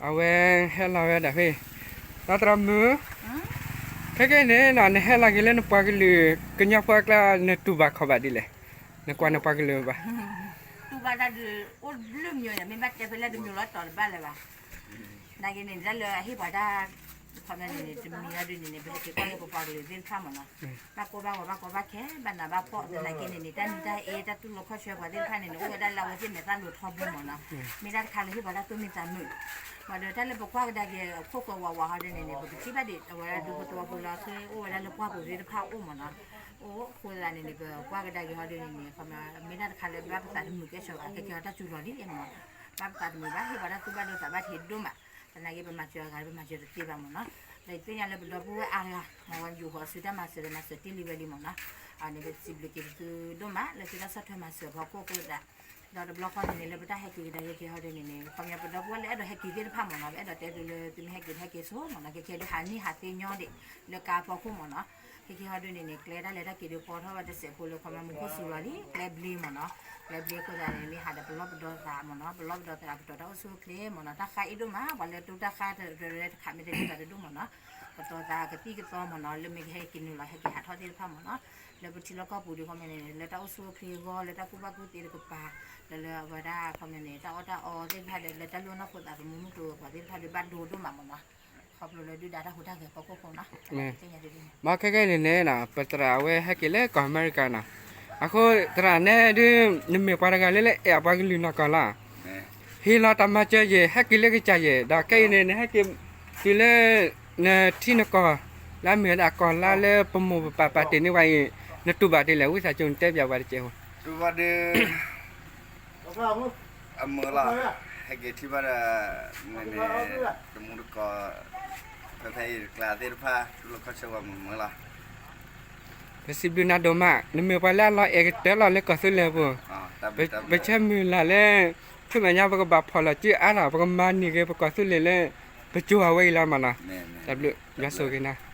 အဝဲဟဲလီၤဝဲဒၣ်ဖဲ, ဒီးသရၣ်မုၣ်, ခဲကနံၣ်န့ၣ် နဟဲလီၤက့ၤလၢနပှၤကလုာ် ကညီဖိအကျါ နတူၢ်ဘၣ်ခီၣ်ဘၣ်ဒ်လဲၣ်, နကွၢ်နပှၤကလုာ်ဘၣ်, တူၢ်ဘၣ်တၢ်ဒုးအိၣ်ဘျုးမံၤန့ၣ် မ့ၢ်ဘၣ်တဲဖဲလဲၣ်တမံၤလီၤတီၤတဘၣ်လၢၤဘၣ်, နာ်က့န့ၣ် တၢ်လၢအဟ့ၣ်ပှၤတၢ် ခီပညီန့ၣ်န့ၣ် တမံၤအံၤဒ်န့ၣ်န့ၣ် ပဟဲက့ၤကွၢ်လၢပပှၤကလုာ်သ့ၣ်တဖၣ်မ့ၢ်နီၤ, ဘၣ်ကိၢ်ဘၣ်ဂီၤ ဘၣ်ကီဘၣ်ခဲ ဘၣ်နးဘၣ်ဖှီၣ်သနာ်က့န့ၣ်န့ၣ် တၢ်နံၤတၢ်အ့ တၢ်တူၢ်လိာ်ခီၣ်ဆၢပှၤသ့ၣ်တဖၣ်န့ၣ်န့ၣ် အိၣ်ဝဲဒၣ်လၢအဝဲသ့ၣ်မဲာ်သၣ်လိၤထီဘိမ့ၢ်နီၤ, မ့ၢ်တၢ်တခါလၢဟ့ၣ်ပှၤတၢ်သူၣ်မံသးမုာ်, ဘၣ်ဒီးတၢ်လၢပကွၢ်ကဒါက့ၤအခိၣ်ဃၢၤဝးဝးဟီဒ်န့ၣ်န့ၣ် ပကထံၣ်ဘၣ်ဒံး အဝဲဒၣ်ဒူသဝီဖိလီၤ အိၣ်ဝဲဒၣ်လၢပှၢ်ပူၤသ့ၣ်တဖၣ်အိၣ်မ့ၢ်နီၤ, အိၣ်အဃိသတးန့ၣ်န့ၣ် ပကွၢ်ကဒါက့ၤဟီဒ်န့ၣ်န့ၣ် မ့ၢ်တၢ်တခါလၢဘၣ်ပသးတမုာ်ကဲၣ်ဆိးဘၣ် ခဲကဲအီၤတၢ်စူၤလီၤလံမ့ၢ်နီၤ, ဘၣ်ပသးတမုာ်ဘၣ် ဟ့ၣ်ပှၤတၢ်သူၣ်ဘၣ်ဒိသးဘၣ်ထံးဒိၣ်မး, သနာ်က့ပမၤစၢၤအဂၤ ပမၤစၢၤတသ့ဘၣ်မ့ၢ်နီၤ, ဒီးသ့ၣ်ညါလၢပဒီပုၢ်ဝဲၢ်အါဂၤ မ့ၢ်ဝဲယူာ်ဃီၤဆူတၢ်မၤစၢၤဒီးမၤစၢၤတ့ၢ်လံဝဲလံမ့ၢ်နီၤ, အန့ၣ်ပစံးဘျုးက့ၤပသုဒိၣ်မး လၢသုတၢ်ဆီၣ်ထွဲမၤစၢၤဖီခိၣ်အဃိသတး, ဒီးတဘျီဃီန့ၣ်န့ၣ် လၢပတၢ်ဟဲက့ၤကဒါက့ၤဟီဒ်န့ၣ်န့ၣ် ခီပညီပဒီပုၢ်ဝဲၢ်လၢအဲၣ်ဒိးဟဲက့ၤသ့ၣ်တဖၣ်မ့ၢ်နီၤ ပအဲၣ်ဒိးတဲသုလၢသုမ့ၢ်ဟဲက့ၤဟဲက့ၤဆိမ့ၢ်နီၤ ခဲကဲဒုးဟးနံၣ်ဟးသ့ညီဒံး လၢကါဖီခိၣ်မ့ၢ်နီၤ, ခဲကဲဟီဒ်န့ၣ်န့ၣ် ကျဲတၢ်လဲၤတၢ်က့ၤဒုးကီထီၣ်ဝဲတစဲးဖိလၢ ခီပညီမူခိၣ်စူၤလီၤလံ ကျဲဘျ့မ့ၢ်နီၤ, ကျဲဘျ့အဃိသတးန့ၣ် မ့ၢ်ဟးဒီးပလီၢ်ပဒီသးမ့ၢ်နီၤ ပလီၢ်ပဒီသး ပတီၢ်တၢ်အိၣ်ဆူၣ်အိၣ်ချ့မ့ၢ်နီၤ တၢ်ဃါအ့ၣ်ဒိၣ်မး ပှၤလၢတိၢ်တၢ်ဃါတရၢတခးမ့ၢ်တန့ၢ်သးတဒိၣ်မ့ၢ်နီၤ, ပတီၢ်သးကသံၣ်ကသီမ့ၢ်နီၤ လၢမ့ၢ်ကဟဲက့ၤနုာ်လီၤဟဲက့ၤဟးထီၣ်သ့ၣ်တဖၣ်မ့ၢ်နီၤ, လၢပထံလီၢ်ကီၢ်ပူၤဒုးခီပညီန့ၣ် လၢတၢ်အိၣ်ဆူၣ်အိၣ်ချ့အဂီၢ် လၢတၢ်ကူၣ်ဘၣ်ကူၣ်သ့တကပၤ, လၢလၢအဝဲဒၣ်ခီပညီန့ၣ် တၢ်အီၣ်တၢ်အီသ့ၣ်တဖၣ်ဒီး လၢတၢ်လိၣ်နီၢ်ခိသးသမူမုၢ်ကျိၤဝဲၤကွာ်သ့ၣ်တဖၣ်ဒုးဘၣ်ဒိဒိၣ်မးမ့ၢ်နီၤ, ခီဖျိလၢဒုၣ်ဒါတၢ်ဟူးတၢ်ဂဲၤဖီခိၣ်အဃိနီၤ, မ့ၢ်ခဲကနံၣ်န့ၣ် ပသရၣ်အဝဲဟဲက့ၤလၢကီၢ်အမဲရကၤနီၤ, အဃိသရၣ်န့ၣ်ဒုး နမ့ၢ်ပှၤတဂၤလၢလၢအဲၣ်အပှၤကလုာ်နီၢ်ကီၢ်လီၤ, ဟ့ၣ်လီၤတၢ်မၤစၢၤယဲၢ် ဟဲက့ၤလၢကစၢ်ယဲၢ် ဒီးခဲအံၤန့ၣ် နဟဲက့ၤတုၤလၢ နထံနကီၢ် လၢအမ့ၢ်ဝဲဒၣ်ကီၢ်လါလၢပမိၢ်ပပၢ်ပာ်တ့ၢ်န့ၢ်ပှၤအံၤ နတူၢ်ဘၣ်ဒ်လဲၣ် ဝံသးစူၤနတဲပၠးပှၤတက့ၢ်ဧိၤ, တူၢ်ဘၣ်ဒ် အမုာ်လီၤ, ဟဲက့ၤထံၣ်ဘၣ်ဒီး မ့ၢ်န့ၣ် တမူတကိး ဖဲဖဲအံၤတကျါသ့ၣ်တဖၣ် တူၢ်လိာ်ခီၣ်ဆၢဝဲမုာ်မုာ်လီၤ, ပစံးဘျုးနၤဒိၣ်မး နမ့ၢ်ပှၤလၢအလီၤအဲၣ်ကတၢၢ်လီၤလၢကီၢ်သူလ့ၤအပူၤ, ပဆၢမုၢ်လၢ်လၢ ဆူမဲာ်ညါပကဘၣ်ဖီၣ်လီၤစုအါထီၣ် ပကမၤန့ၢ်က့ၤပကီၢ်သူလ့ၤလၢ ပစိၤအဝဲအံၤလီၤမ့ၢ်နီၤ, တၢ်ဘျုး ယွၤဆိၣ်ဂ့ၤနၤ